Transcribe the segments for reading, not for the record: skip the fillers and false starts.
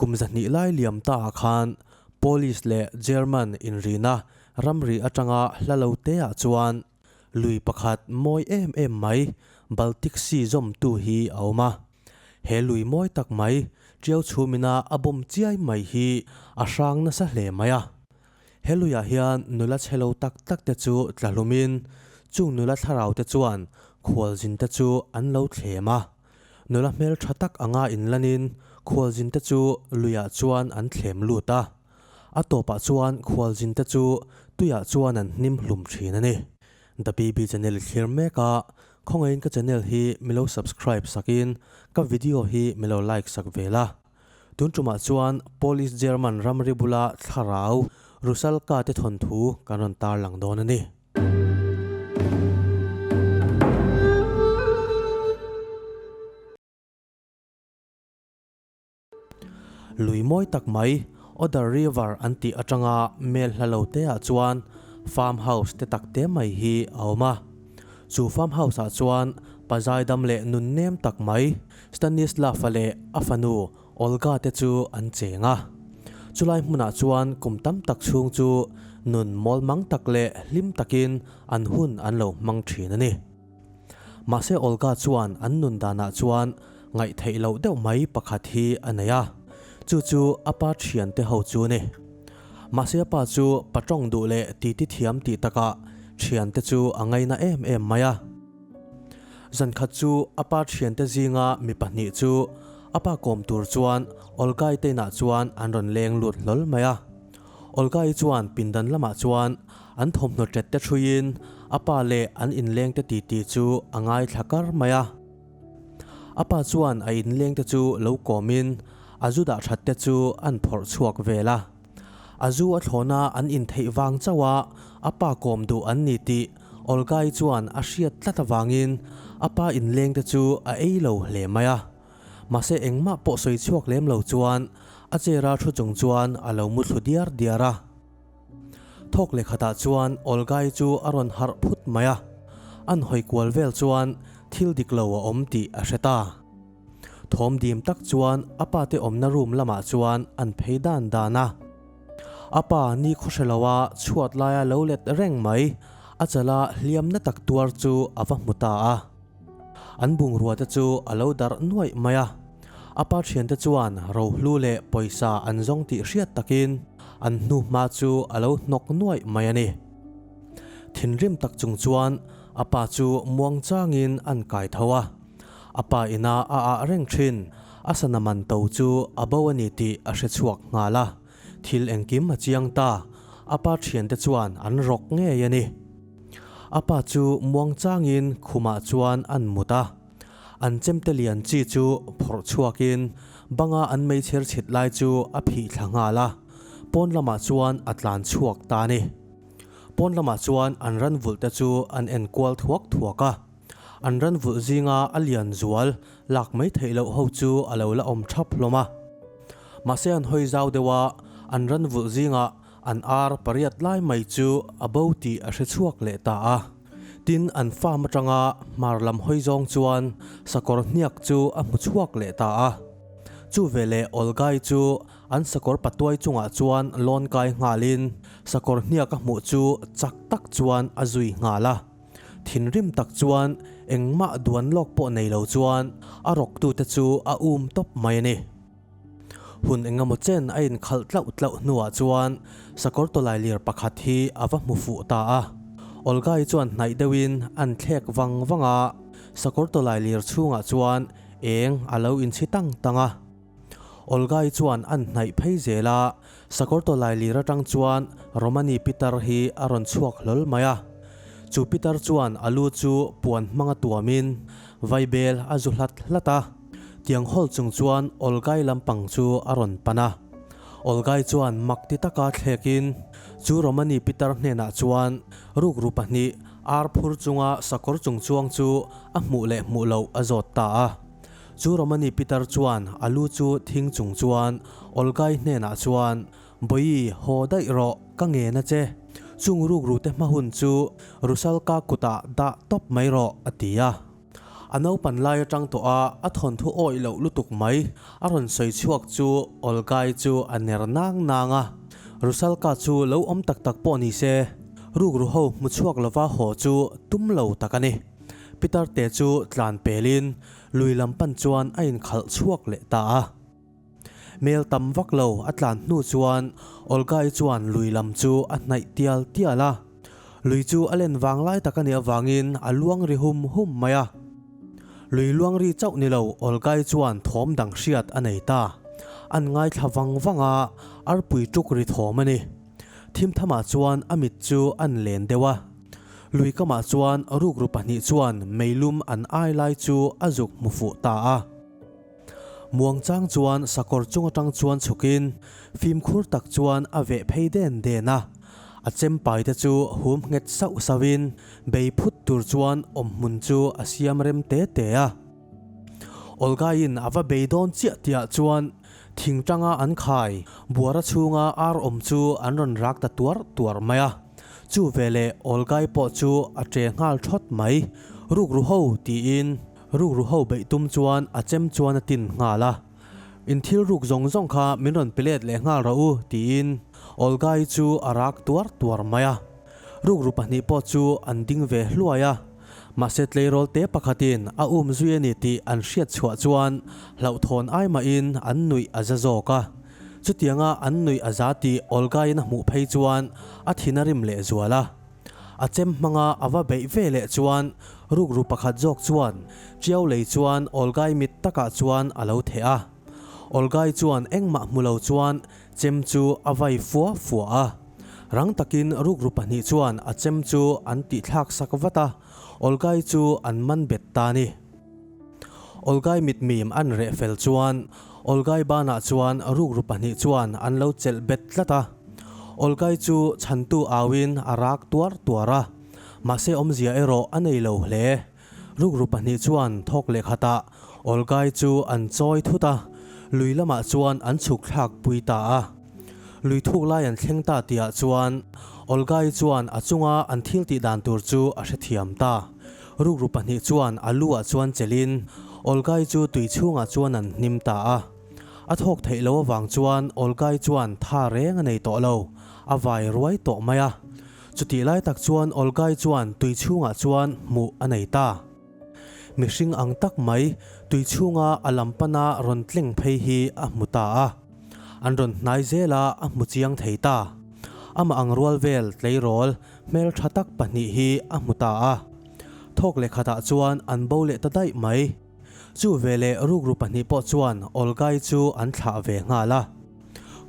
Kum 200 lai liam ta ah khan Polish leh German inrina ramri atanga hla lo te ah chuan lui pakhat mawi em em mai Baltic Sea zawmtu hi a awm a. He lui mawi tak mai tiau chhumina a bawm chiai mai hi a hrang nasa hle mai a. He luiah hian nula chhe lo tak tak te chu tla hlumin chung nula thlarau te chuan khualzin te chu an lo thlem a. Nula hmel tha tak anga inlanin khualzin te chu luiah chuan an thlem lut a. A tawpah chuan khualzin te chu tuiah chuan an hnim hlum thin a ni. The BB channel i thlir mek a, khawngaihin ka channel hi milo subscribe sakin ka video hi milo like sak ve la. Tun tumah chuan Polish German ramri bula thlarau Rusalka te thawnthu kan rawn tarlang dawn a ni. Lui mawi tak mai Oder River an tih atanga mel hla lo te ah chuan farm house te tak te mai hi a awm a. Chu farm house ah chuan pa zaidam leh nun nem tak mai Stanislav-a leh a fanu Olga te chu an cheng a. Chulai hmunah chuan kum tam tak chhung chu nun mawlmang tak leh hlim takin an hun an lo hmang thin a ni. Mahse Olga chuan an nun danah chuan ngaihtheih loh deuh mai pakhat hi a nei a, chu chu a pa thiante ho chu a ni. Mahse a pa chu pa tawng duh leh titi thiam tih takah thiante chu a ngaina em em mai a. Zan khat chu a pa thiante zinga mi pahnih chu a pa kawm tur chuan Olga-i te inah chuan an rawn leng lut hlawl mai a. Olga-i chuan pindan lamah chuan an thawmhnaw ṭet te ṭhuiin a pa leh an inleng te titi chu a ngaithla kar mai a. A pa chuan a inleng te chu lo kawmin a zu dah ṭhat te chu an phawrh chhuak vel a. A zu a thlawna an intheih vang chauh a a pa kawm duh an ni tih Olga-i chuan a hriat tlat avangin a pa inleng te chu a ei lo hle mai a. Mahse engmah pawh sawi chhuak lem lo chuan a chair-a thu chung chuan a lo mu thlu diar diar a. Thawk leh khatah chuan Olga-i chu a rawn harh phut mai a, an hawi kual vel chuan thil dik lo a awm tih a hre ta. Thawm dim tak chuan a pa te awmna room lamah chuan an phei dan dan a. A pa ni khawhre loa chhuat laia lo let reng mai, a chala hliamna tak tuar chu a va hmu ta a. An bungrua te chu a lo darh nuaih mai a. A pa thiante chuan rohlu leh pawisa an zawng tih hriat takin an hnuhma chu a lo hnawk nuaih mai a ni. Thinrim tak chung chuan a pa chu muang changin an kai tho a. A pa ina a ah reng thin, a sana man to chu a bo a ni tih a hre chhuak nghal a. Thil engkim a chiang ta, a pa thiante chuan an rawk ngei a ni. A pa chu muang changin khumah chuan an mut a. An chemte lian chi chu phawrh chhuakin banga an meichher chhit lai chu a phih thla nghal a, pawn lamah chuan a tlan chhuak ta a ni. Pawn lamah chuan an ran vulh te chu an en kual thuak thuak a. An ran vulh zinga a lian zual lak mai theih loh ho chu a lo la awm thap hlawm a. Mahse an hawi zau deuh a, an ran vulh zingah an ar pariat lai mai chu a bo tih a hre chhuak leh ta a. Tin, an farm atanga hmar lam hawi zawng chuan sakawr hniak chu a hmu chhuak leh ta a. Chu veleh Olga-i chu an sakawr patuai chungah chuan lawn kai nghalin sakawr hniak a hmuh chu chak tak chuan a zui nghal a. Thinrim tak chuan engmah duan lawk pawh nei lo chuan a rawktute chu a um tawp mai a ni. Hun engemaw chen a inkhalh tlauh tlauh hnuah chuan sakawr tawlai lir pakhat hi a va hmu fuh ta a. Olga-i chuan hnaih deuhin an thlek vang vang a, sakawr tawlai lir chhungah chuan eng a lo inchhi tang tang a. Olga-i chuan an hnaih phei zel a, sakawr tawlai lir atang chuan Romani pitar hi a rawn chhuak hlawl mai a. Chu pitar chuan a lu chu puan hmanga tuamin vaibel a zu hlat hlat a. Tiang hawl chung chuan Olgai lampang chu a rawn pan a. Olgai chuan mak ti taka thlekin chu Romani pitar hnenah chuan rukru pahnih ar phur chunga sakawr chung chuang chu a hmuh leh hmuh loh a zawt ta a. Chu Romani pitar chuan a lu chu thing chung chuan Olgai hnenah chuan, Bawi, haw daih rawh, ka ngen a che. Chung rukru te hma hun chu Rusalka kutah dah tawp mai rawh, a ti a. A naupan lai atang tawh a a thawnthu awih loh lutuk mai a rawn sawi chhuak chu Olga-i chu a ner nang nang a. Rusalka chu lo awm tak tak pawh ni se, rukru ho hmu chhuak lova haw chu tum lo tak a ni. Pitar te chu tlan pelin lui lam pan chuan a inkhalh chhuak leh ta a. Mel tam vak lo a tlan hnu chuan Olga-i chuan lui lam chu a hnaih tial tial a. Lui chu a len vang lai tak a nih avangin a luang ri hum hum mai a. Lui luang ri chauh ni lo Olga-i chuan thawm dang hriat a nei ta. An ngaithla vang vang a, arpui tuk ri thawm a ni. Thim thamah chuan a mit chu an len deuh a. Lui kamah chuan rukru pahnih chuan meilum an ai lai chu a zuk hmu fuh ta a. Muangchang chuan sakawr chung atang chuan chhukin fimkhur tak chuan a veh phei den den a. A chempai te chu hum nghet sauh sauhin bei phut tur chuan awmhmun chu a siam rem te te a. Olga-in a va bei dawn chiah tihah chuan thing tanga an khai buara chhunga ar awm chu an rawn rak ta tuar tuar mai a. Chu veleh Olga-i pawh chu a che nghal thawt mai. Rukru ho tiin. Rukru ho beih tum chuan a chem chuan a tin nghal a, In thil ruk zawng zawng kha min rawn pe let leh nghal rawh u, tiin Olga-i chu a rak tuar tuar mai a. Rukru pahnih pawh chu an ding ve hluai a, mahse tleirawl te pakhatin a um zui a ni tih an hriat chhuah chuan hlauhthawn ai mahin an nuih a za zawk a. Chutianga an nuih a za tih Olga-in a hmuh phei chuan a thin a rim leh zual a. A chem hmanga a va beih ve leh chuan rukru pakhat zawk chuan Chiau lei chuan Olgai mit takah chuan a lo theh a. Olgai chuan engmah hmu lo chuan chem chu a vai fua fua a. Rang takin rukru pahnih chuan a chem chu an tihthlak sak vat a, Olgai chu an man bet ta a ni. Olgai mitmim an reh fel chuan Olgai banah chuan rukru pahnih chuan an lo chelh bet tlat a. Olgai chu chhantu auin a rak tuar tuar a, mahse awmzia erawh a nei lo hle. Rukru pahnih chuan thawk leh khatah Olgai chu an chawi thut a, lui lamah chuan an chhuk thlak pui ta a. Lui thuk lai an thleng ta tihah chuan Olgai chuan a chunga an thil tih dan tur chu a hrethiam ta. Rukru pahnih chuan a lu ah chuan chelhin Olgai chu tui chhungah chuan an hnim ta a. A thawk theih loh avang chuan Olgai chuan tha reng a nei tawh lo, a vai ruai tawh mai a. Chutih lai tak chuan Olgai chuan tui chhungah chuan hmuh a nei ta. Mihring ang tak mai tui chhunga a lam pana rawn tleng phei hi a hmu ta a. An rawn hnai zel a, a hmu chiang thei ta. Amah ang rual vel tleirawl Hmel tha tak pahnih hi a hmu ta a, thawk leh khatah chuan an bo leh ta daih mai. Chu veleh rukru pahnih pawh chuan Olga-i chu an thlah ve nghal a.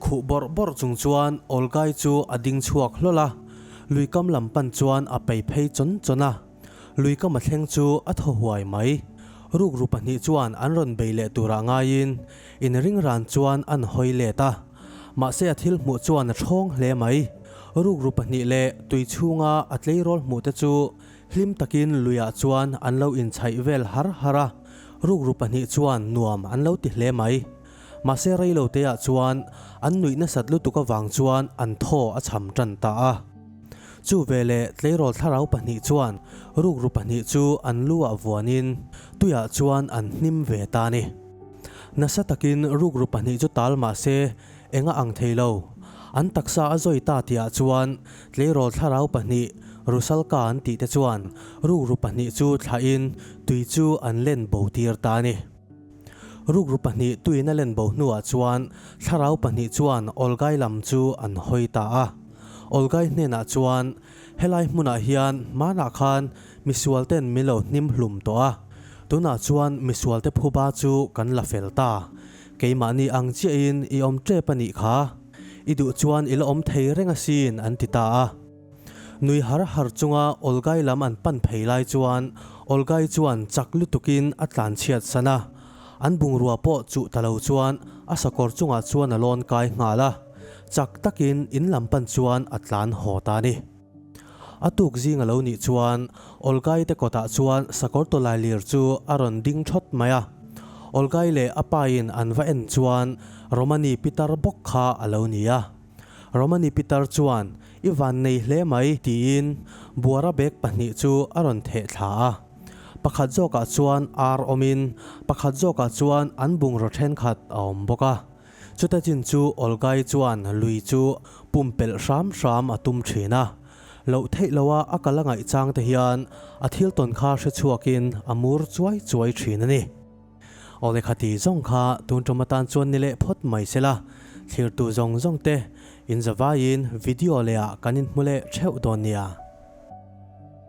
Khuh bawrh bawrh chung chuan Olga-i chu a ding chhuak hlawl a, lui kam lam pan chuan a pei phei chawn chawn a. Lui kam a thleng chu a thaw huai mai. Rukru pahnih chuan an rawn bei leh turah ngaiin inring ran chuan an hawi let a. Mahse a thil hmuh chuan a ṭhawng hle mai. Rukru pahnih leh tui chhunga a tleirawl hmuh te chu hlim takin luiah chuan an lo inchhaih vel har har a, rukru pahnih chuan nuam an lo ti hle mai. Mahse reilo teah chuan an nuih nasat lutuk avang chuan an thaw a chham ṭan ta a. Chu veleh tleirawl thlarau pahnih chuan rukru pahnih chu an lu ah vuanin tuiah chuan an hnim ve ta a ni. Nasa takin rukru pahnih chu tal mah se eng a ang thei lo. An taksa a zawi ta tihah chuan tleirawl thlarau pahnih Rusalka an tih te chuan rukru pahnih chu thlahin tui chu an len bo tir ta a ni. Rukru pahnih tuiin a len bo hnuah chuan thlarau pahnih chuan Olgai lam chu an hawi ta a. Olgai hnenah chuan Helai hmunah hian hmanah khan misual ten min lo hnim hlum tawh a, tunah chuan misual te phuba chu kan la fel ta. Keimahni ang chiahin i awm tep a nih kha. I duh chuan i la awm thei reng asin an ti ta a. Nui har har chunga Olgai lam an pan phei lai chuan Olgai chuan chak lutukin a tlanchhiat san a. An bungrua pawh chuh ta lo chuan a sakawr chungah chuan a lawn kai nghal a. Chak takin in lam pan chuan a tlan haw ta a ni. A tuk zing a lo nih chuan Olgai te kawtah chuan sakawr tawlai lir chu a rawn ding thawt mai a. Olgai leh a pain an va en chuan Romani pitar bawk kha a lo ni a. Romani pitar chuan, I van nei hle mai, tiin buara bag pahnih chu a rawn theh thla a. Pakhat zawkah chuan ar awmin pakhat zawkah chuan an bungraw thenkhat a awm bawk a. Chuta chin chu Olga-i chuan lui chu pumpelh hram hram a tum thin a. Loh theih loha a kal a ngaih chang te hian a thil tawn kha hre chhuakin a mur chuai chuai thin a ni. Awle khati zawng kha tun tum atan chuan ni leh phawt mai se la, thlirtu zawng zawng te in zavaiin video leh ah kan inhmu leh theuh dawn nia.